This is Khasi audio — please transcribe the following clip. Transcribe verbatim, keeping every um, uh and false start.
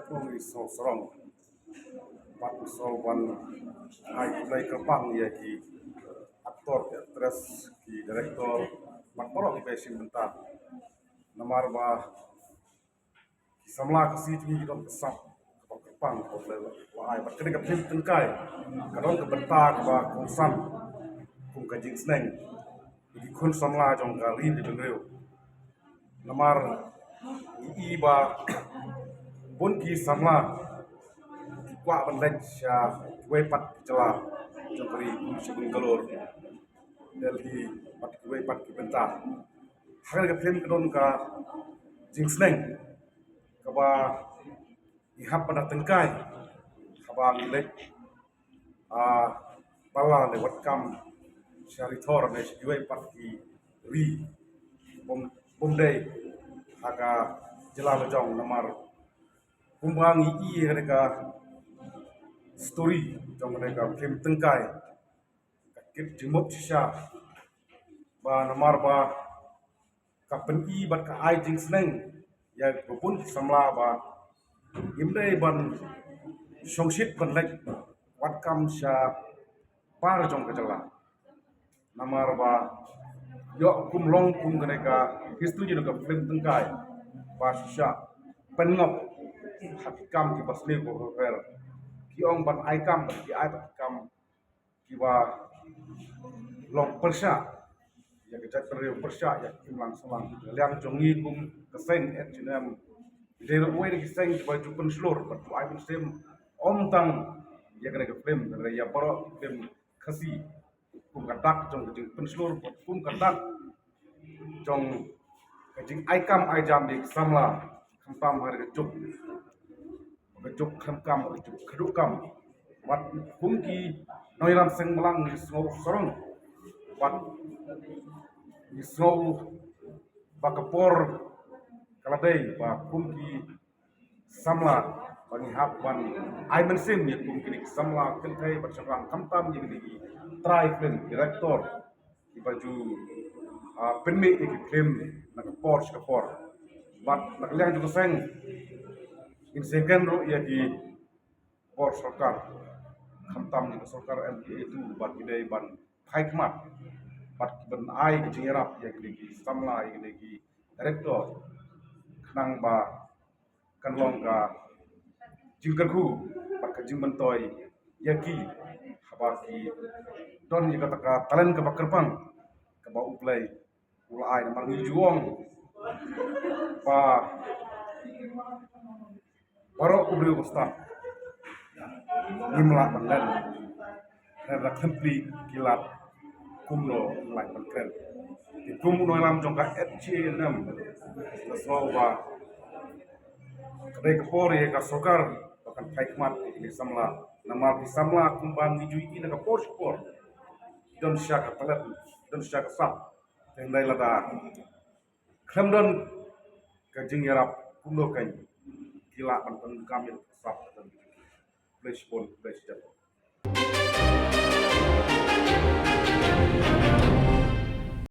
Kong i so sarong. Pat so wan ai khublei kyrpang ïa ki actor, ki actress, ki director, pat baroh kiba ïashim bynta. Namar ba ki samla Khasi jong ngi ki don ka sap kaba kyrpang kaba la ai. Bad kane ka phlim Tyngkai ka don ka bynta kaba kongsan kum ka jingsneng ïa ki khun samla jong ka ri bad bynriew. Namar ngi i ba bun ki samla ki kwah ban leit sha kiwei pat ki jylla jong ka ri, kum sha Bangalore, Delhi, bad kiwei pat ki bynta. Ha kane ka phlim ka don ka jingsneng kaba ngi hap ban da tyngkai haba ngi leit, ah, pala ne wat kam sha ri thor ne sha kiwei pat ki ri, bym, bym dei ha ka jylla la jong. Namar kumba ngi i ha kane ka story jong kane ka phlim Tyngkai, ka kit jingmut shisha ba namar ba ka pyni bad ka ai jingsneng ïa ki bun ki samla ba ngim dei ban shongshit ban leit wat kam sha bar jong ka jylla. Namar ba ïoh kum long kum kane ka history jong ka phlim Tyngkai ba shisha pynngop ha ki kam kiba sniew ba pher, ki ong ban ai kam, ki ai bad ki kam kiba long pyrshah ïa ka jaitbynriew, pyrshah ïa ka imlang sahlang. Liang jong ngi kum ka seng H N M, dei ruh uwei na ki seng kiba ju pynshlur bad ju ai mynsiem ym tang ïa kane ka phlim, hynrei ïa baroh ki phlim Khasi, kum ka dak jong ka jingpynshlur bad kum ka dak jong ka jingai kam ai jam ïa ki samla, khamtam ha ka juk, ka juk khlem kam, ka juk khadduh kam. Wat kum ki nongïalam seng Mawlai ngi sngew sarong, wat ngi sngew ba ka por ka la dei ba kum ki samla ba ngi hap ban ai mynsiem ïa kum kine ki samla kynthei bad shynrang, khamtam ïa kine ki trai phlim, director, kiba ju, ah, pynmih ïa ki phlim na ka por sha ka por. Bad na ka liang jong ka seng ngin sngewkmen ruh ïa ki bor sorkar, khamtam ïa ka sorkar M P A two, bad ki dei ban phai khmat bad ki ban ai ka jingïarap ïa kine ki samla, ïa kine ki director, khnang ba kan long ka jingkyrkhu bad ka jingmyntoi ïa ki haba ki don ïa kata ka talent kaba kyrpang kaba U Blei u la ai. Namar ngi ju ong ba baroh u briew ba stad ngim lah ban len, hynrei da khlem plie ki lad kumno ngi lah ban kren. Te kum u nongïalam jong ka H N M, nga sngew ba ka dei ka por ïa ka sorkar ba kan phai khmat ïa kine ki samla. Namar ki samla kumba ngi ju ïohi na ka por sha ka por, don shisha ka talent, don shisha ka sap. Te hynrei lada khlem don ka jingïarap kumno kan ki lah ban pyndonkam ïa ka sap. Khublei shibun, khublei shibun.